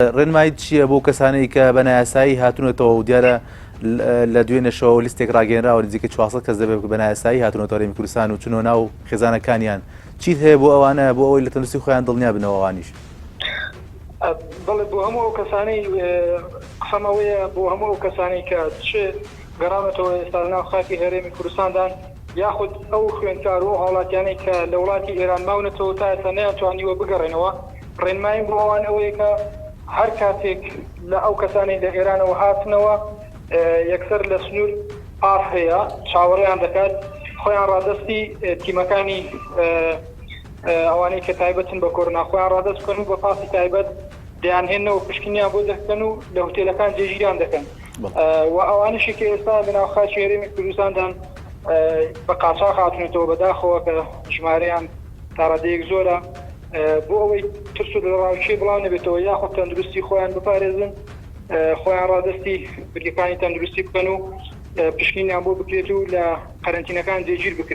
ڕێنماییت چییە بۆ کەسانەی کە بە نایاسایی هاتوونەتەوە و دیارە لە دوێنێشەوە لیستێک ڕاگەیەنراوە نزیکەی 400 کەس دەبێت بە نایاسایی هاتوونەتەوە هەرێمی کوردستان و چونەوە ناو خێزانەکانیان چیت هەیە بۆ ئەوانە بۆ ئەوەی لە تەندروستی خۆیان دڵنیا بنەوە ئەوانیش؟ بەڵێ بۆ هەموو ئەو کەسانەی قسەم ئەوەیە بۆ هەموو ئەو کەسانەی کە چ گەڕاونەتەوە ئێستا لەناو خاکی هەرێمی کوردستاندان یاخود ئەو خوێندکار و ئەو هاوڵاتیانەی کە لە وڵاتی ئێران ماونەتەوە تا ئێستا نەیانتوانیوە بگەڕێنەوە ڕێنماییم بۆ ئەوان ئەوەیە کە هەر کاتێک لە ئەو کەسانەی لە ئێرانەوە هاتنەوە یەکسەر لە سنوور پاس هەیە چاوەڕێیان دەکات خۆیان ڕادەستی تیمەکانی ئەوانەی کە تایبەتن بە کۆرۆنا خۆیان ڕادەست بکەن و بە پاسی تایبەت دەیانهێنەوە پشکنیان بۆ دەکەن و لە هوتێلەکان جێگیریان دەکەن و ئەوانەشی کە ئێستا لە ناو خاکی هەرێمی کوردستاندان بە قاچاخ هاتونەتەوە بەداخەوە کە ژمارەیان تاڕادەیەک زۆرە بۆ ئەوەی ترس و دڵەڕاوکێ بڵاو نەبێتەوە یاخود تەندروستی خۆیان بپارێزن خۆیان ڕادەستی برگەکانی تەندروستی بکەن و پشکنینیان بۆ بکرێت و لە قەرەنتینەکان جێگیر بکرێن.